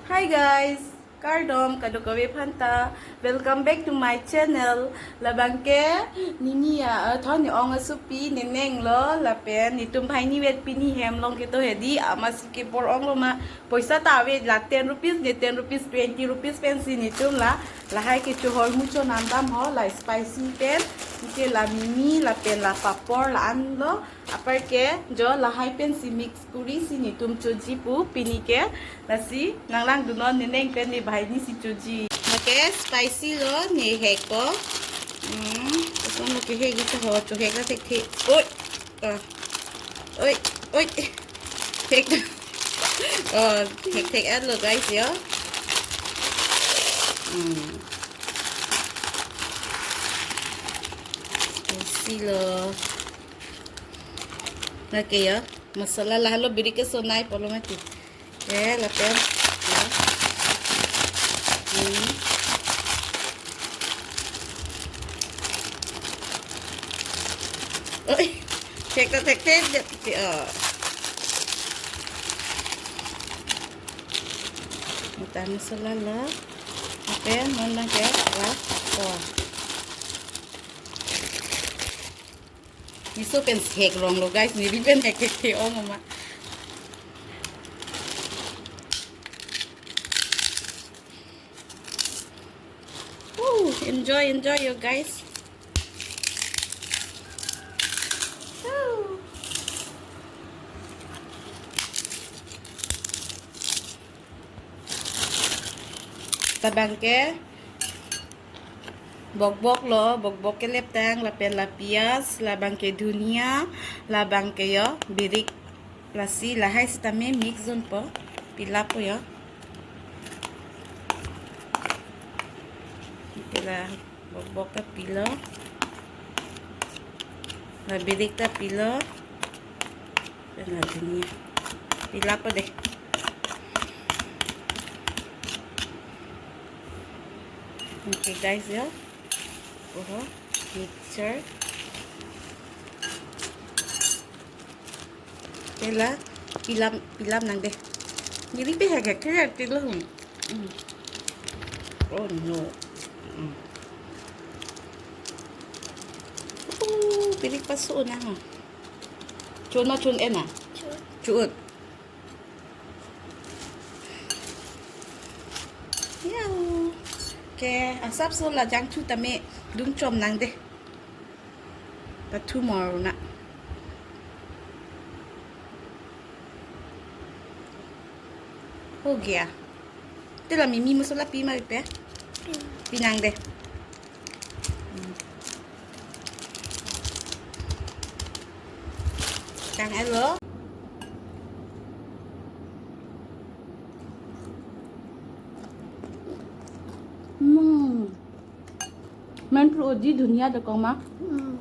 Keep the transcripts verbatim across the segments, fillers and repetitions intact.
Hi guys, kardom kadokave aphanta. Welcome back to my channel. Labangke nini ya, eh, thon ni ong asopi Neneng lo, lapen netum banghini vet pini hem along kedo hedi, amatsi kebor ong lo ma, poisa ta ave la ten rupees, ne ten rupees, twenty rupees pensi netum la, lahai kecho hor mucho nandam ho, la spicy pen, anke la mimi, lapen la papor la-an lo, apar ke jo lahai pensi mix kuri si netum choji pu pini ke, lasi nang langdunnon Neneng pen ne banghini si choji. Lake spicy lo ne hek ko. Hmm, koson lo kehek ita ho, chohek la thekthe. Oi. Ah. Oi, oi. Thek. Oh, thekthek-et lo guys yo. Hmm. Spicy lo. Lake yo. Masala lahelo birik kesonai pulo mati. Eh, lapen. Ya. Hmm. Oi, thek ta thekthe-et, oh. Mata masala lo. Lapen non abangke la. Oh. Neso pen hek rong lo guys, neli pen hek thekthe ong ma. Woo, enjoy, enjoy you guys. Woo. Labangke bokbok lo, bokbok keleptang, lapen la piyaj, labangke dhunia, labangke yo birik, lasi lahai sitame mix dunpo, pilap po yo. Anke la bokbok ta pilo, la birik ta pilo. Lapen la dhunia. Pilap po dei. Okay guys yo. Oho, mixture. Anke la pilap, pilap nang dei. Neli pen hek hek kre tilo. Hmm. Oh no. Hmm. Oh, birik paso na ha. Cho-un ma cho-un-e na? Cho-un. Cho-un. Ya. Okay, asapso la jangthu tame dun chom nang dei. Pathu mor na. Ho gaya. Te la mimi masala pi ma pi pe? Pi nang dei. Hmm. Tang-et lo. Hmm. Main pro di dhunia de kong ma. Hmm.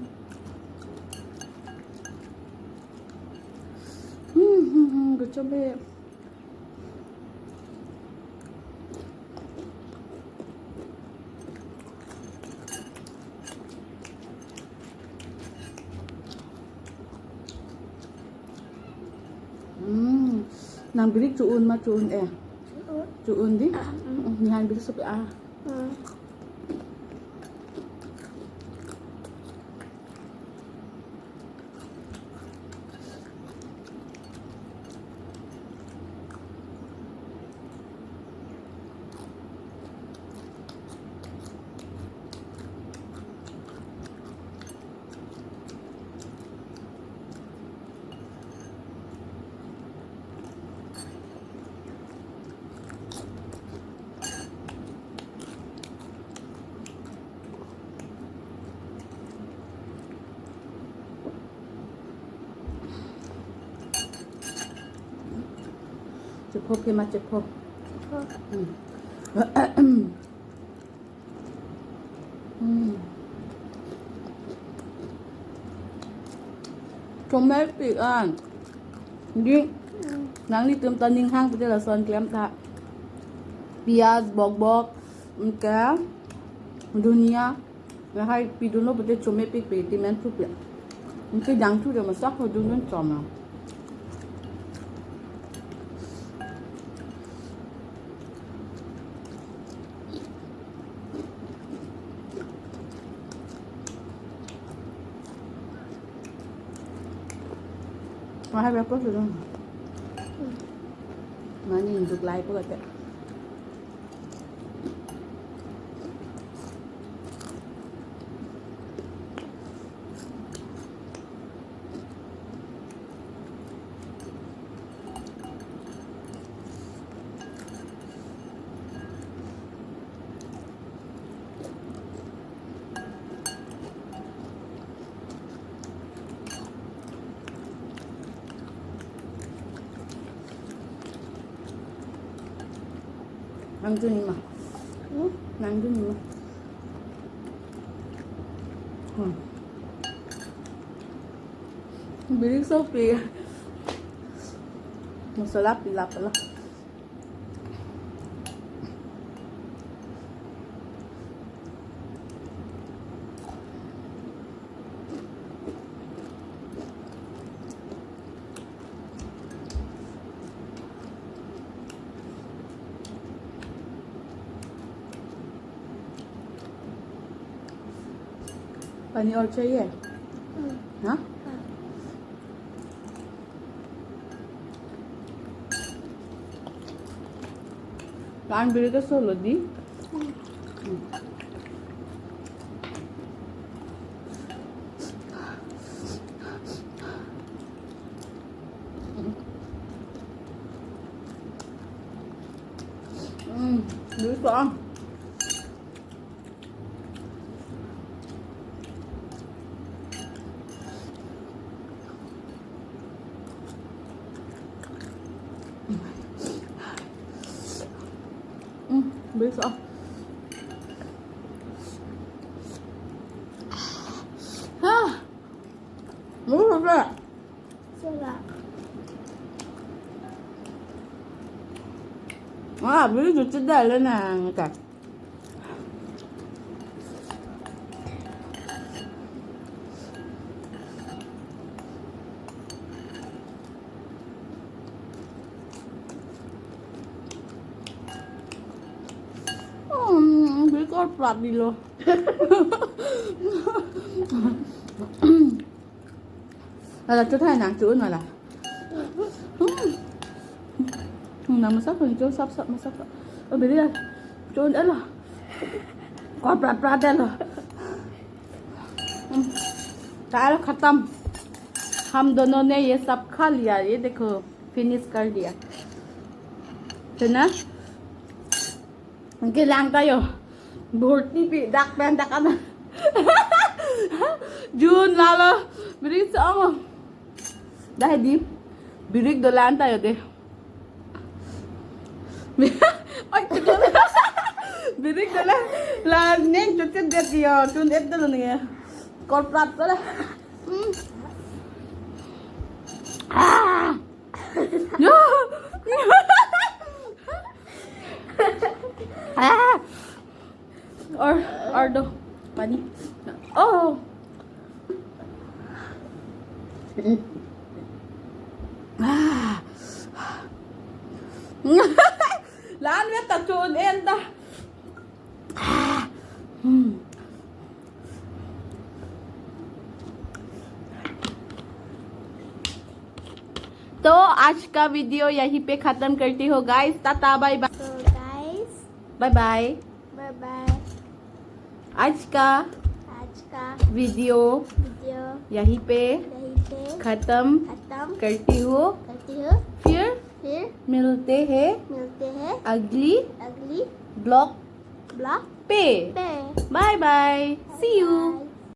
Hmm, hmm, hmm, good job, babe. Hmm. Nang birik cho-un ma cho-un-e? Cho-un. Cho-un dei? Ah, hmm. Hmm, nang birik sopi ah. Hmm. Chepho ke ma chepho. Chepho. Hmm. Hmm. Chomepik an. Dei, hmm, nanglitum ta ning hang pute lason klem tha. Piyaj, bokbok, anke dhunia. Lahai pidunlo pute chomepik pe, ti men thup ya. Anke jangthu de masak ho dun dun chom na. Mahal berapa sudah? Mani untuk lai ko kata. Nang dun ma. Hmm? Nang dun ma. Hmm. Birik sopi. Masala pilap lah. पानी और चाहिए? हाँ। हाँ? हाँ। Kan biri ke solo di. Hmm, bisa. Hmm, bisa. Ah. Mau apa? Sila. Ah, beli cuci dah lah nang ka. Hmm, beli kor plat di lo. Hala, cho thai nang cho un hala. Hmm. Hmm, nang masak pun cho sap sap masak. Oh, beri ya. Cho un hala. Kor plat plat hala. Hmm. Kal khatam. हम दोनों ने ये सब खा लिया, ये देखो, finish कर दिया. है ना? Kelang tayo. Burti pi dak pen dak ana. Jun lalo. Birik song. Dah di. Birik dolan tayo de. Oi, birik dolan. La neng chutit dia tiyo. Chun et dolo ni. Kor plat pala. Hmm. Ah. Ah. Or, or do. Pani. Oh. Ah. Lan vet ta cho un-en ta. Ah. Hmm. तो आज का वीडियो यहीं पे खत्म करती हूँ guys. Tata bye bye. So guys, bye bye. Bye bye. आज का आज का वीडियो वीडियो यहीं पे यहीं पे खत्म खत्म करती हूँ। करती हूँ। फिर फिर मिलते हैं मिलते हैं अगली अगली ब्लॉग ब्लॉग पे। पे। Bye bye. See you. Bye.